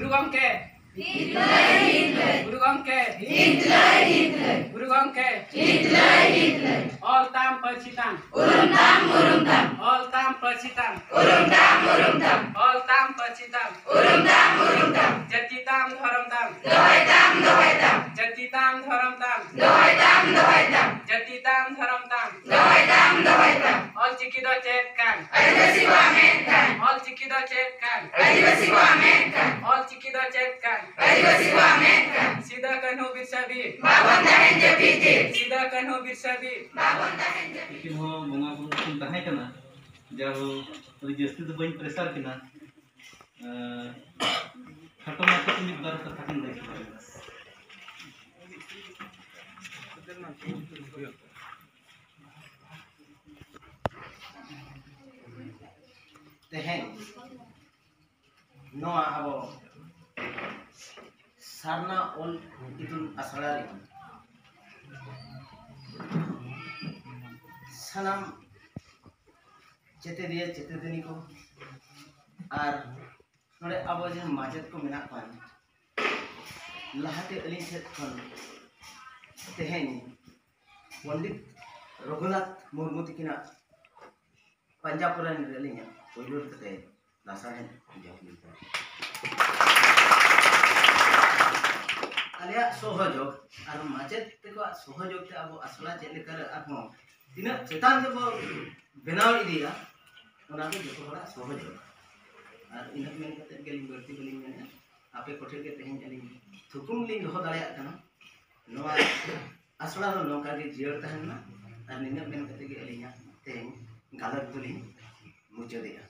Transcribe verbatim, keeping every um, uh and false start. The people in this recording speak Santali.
ᱜᱩᱨᱩ ᱜᱚᱢᱠᱮ, ᱜᱩᱨᱩ ᱜᱚᱢᱠᱮ, ᱜᱩᱨᱩ ᱜᱚᱢᱠᱮ, ᱚᱞ ᱛᱟᱢ ᱯᱟᱹᱨᱥᱤ ᱛᱟᱢ, ᱚᱞ ᱛᱟᱢ ᱯᱟᱹᱨᱥᱤ ᱛᱟᱢ, ᱚᱞ ᱛᱟᱢ ᱯᱟᱹᱨᱥᱤ ᱛᱟᱢ, ᱡᱟᱹᱛᱤ ᱛᱟᱢ ᱫᱷᱚᱨᱚᱢ ᱛᱟᱢ, ᱡᱟᱹᱛᱤ ᱛᱟᱢ ᱫᱷᱚᱨᱚᱢ ᱛᱟᱢ, ᱡᱟᱹᱛᱤ ᱛᱟᱢ ᱫᱷᱚᱨᱚᱢ ᱛᱟᱢ, ᱚᱞ ᱪᱤᱠᱤ ᱫᱚ ᱪᱮᱫ ᱠᱟᱱ? ᱟᱹᱫᱤᱵᱟᱹᱥᱤ ᱠᱚᱣᱟᱜ ᱢᱮᱫ ᱠᱟᱱ᱾ ᱚᱞ ᱪᱤᱠᱤ ᱫᱚ ᱪᱮᱫ ᱠᱟᱱ? ᱟᱹᱫᱤᱵᱟᱹᱥᱤ ᱠᱚᱣᱟᱜ ᱢᱮᱫ ᱠᱟᱱ᱾ ᱚᱞ ᱪᱤᱠᱤ ᱫᱚ ᱪᱮᱫ ᱠᱟᱱ? ᱟᱹᱫᱤᱵᱟᱹᱥᱤ ᱠᱚᱣᱟᱜ ᱢᱮᱫ ᱠᱟᱱ᱾ ᱥᱤᱫᱟᱹ ᱠᱟᱹᱱᱦᱩ ᱵᱤᱨᱥᱟ ᱵᱤᱨ, ᱵᱟᱵᱚᱱ ᱛᱟᱦᱮᱸᱱ ᱡᱟᱹᱯᱤᱫ ᱛᱷᱤᱨ᱾ ᱥᱤᱫᱟᱹ ᱠᱟᱹᱱᱦᱩ ᱵᱤᱨᱥᱟ ᱵᱤᱨ, ᱵᱟᱵᱚᱱ ᱛᱟᱦᱮᱸᱱ ᱡᱟᱹᱯᱤᱫ ᱛᱷᱤᱨ᱾ ᱩᱱᱠᱤᱱ ᱦᱚᱸ ᱵᱚᱸᱜᱟ ᱵᱩᱨᱩ ᱠᱤᱱ ᱛᱟᱦᱮᱸ ᱠᱟᱱᱟ, ᱡᱟᱦᱳ ᱟᱹᱰᱤ ᱡᱟᱹᱥᱛᱤ ᱫᱚ ᱵᱟᱹᱧ pressure ᱠᱤᱱᱟ᱾ ᱮᱸ, ᱠᱷᱟᱴᱚ ᱢᱟᱪᱷᱟ ᱛᱮ ᱢᱤᱫ ᱵᱟᱨ ᱠᱟᱛᱷᱟ ᱠᱤᱱ ᱞᱟᱹᱭ ᱥᱚᱫᱚᱨ ᱞᱮᱫᱟ᱾ ᱛᱮᱦᱮᱧ ᱱᱚᱣᱟ ᱟᱵᱚ ᱥᱟᱨᱱᱟ ᱚᱞ ᱤᱛᱩᱱ ᱟᱥᱲᱟ ᱨᱮ ᱥᱟᱱᱟᱢ ᱪᱮᱛᱮᱫᱤᱭᱟᱹ ᱪᱮᱛᱮᱫᱤᱱᱤ ᱠᱚ ᱟᱨ ᱱᱚᱰᱮ ᱟᱵᱚ ᱡᱟᱦᱟᱸ ᱢᱟᱪᱮᱫ ᱠᱚ ᱢᱮᱱᱟᱜ ᱠᱚᱣᱟ, ᱞᱟᱦᱟᱛᱮ ᱟᱹᱞᱤᱧ ᱴᱷᱮᱱ ᱠᱷᱚᱱ ᱛᱮᱦᱮᱧ ᱯᱚᱱᱰᱤᱛ ᱨᱚᱜᱷᱩᱱᱟᱛᱷ ᱢᱩᱨᱢᱩ ᱛᱤᱠᱤᱱᱟᱜ ᱯᱟᱸᱡᱟ ᱯᱚᱨᱟᱭᱱᱤ ᱨᱮ ᱟᱹᱞᱤᱧᱟᱜ ᱯᱳᱭᱞᱳ ᱞᱮᱠᱟᱛᱮ ᱞᱟᱥᱟᱲᱦᱮᱫ ᱡᱚᱦᱟᱨ ᱞᱤᱧ ᱪᱟᱞᱟ᱾ ᱟᱞᱮᱭᱟᱜ ᱥᱚᱦᱚᱡᱳᱜᱽ ᱟᱨ ᱢᱟᱪᱮᱫ ᱛᱮᱠᱚᱣᱟᱜ ᱥᱚᱦᱚᱡᱳᱜᱽ ᱛᱮ ᱟᱵᱚ ᱟᱥᱲᱟ ᱪᱮᱫ ᱞᱮᱠᱟᱨᱮ ᱟᱨᱦᱚᱸ ᱛᱤᱱᱟᱹᱜ ᱪᱮᱛᱟᱱ ᱛᱮᱵᱚ ᱵᱮᱱᱟᱣ ᱤᱫᱤᱭᱟ, ᱚᱱᱟ ᱫᱚ ᱡᱚᱛᱚ ᱦᱚᱲᱟᱜ ᱥᱚᱦᱚᱡᱳᱜᱽ᱾ ᱟᱨ ᱤᱱᱟᱹᱜ ᱢᱮᱱ ᱠᱟᱛᱮ ᱜᱮᱞᱤᱧ ᱵᱟᱹᱲᱛᱤ ᱵᱟᱹᱞᱤᱧ ᱢᱮᱱᱟ᱾ ᱟᱯᱮ ᱠᱚᱴᱷᱮᱱ ᱜᱮ ᱛᱮᱦᱮᱧ ᱟᱹᱞᱤᱧ ᱛᱷᱩᱠᱩᱢ ᱞᱤᱧ ᱫᱚᱦᱚ ᱫᱟᱲᱮᱭᱟᱜ ᱠᱟᱱᱟ, ᱱᱚᱣᱟ ᱟᱥᱲᱟ ᱫᱚ ᱱᱚᱝᱠᱟ ᱜᱮ ᱡᱤᱭᱟᱹᱲ ᱛᱟᱦᱮᱱ ᱢᱟ᱾ ᱟᱨ ᱱᱤᱱᱟᱹᱜ ᱢᱮᱱ ᱠᱟᱛᱮ ᱜᱮ ᱟᱹᱞᱤᱧᱟᱜ ᱛᱮᱦᱮᱧ ᱜᱟᱞᱚᱪ ᱫᱚᱞᱤᱧ ᱢᱩᱪᱟᱹᱫᱮᱜᱼᱟ᱾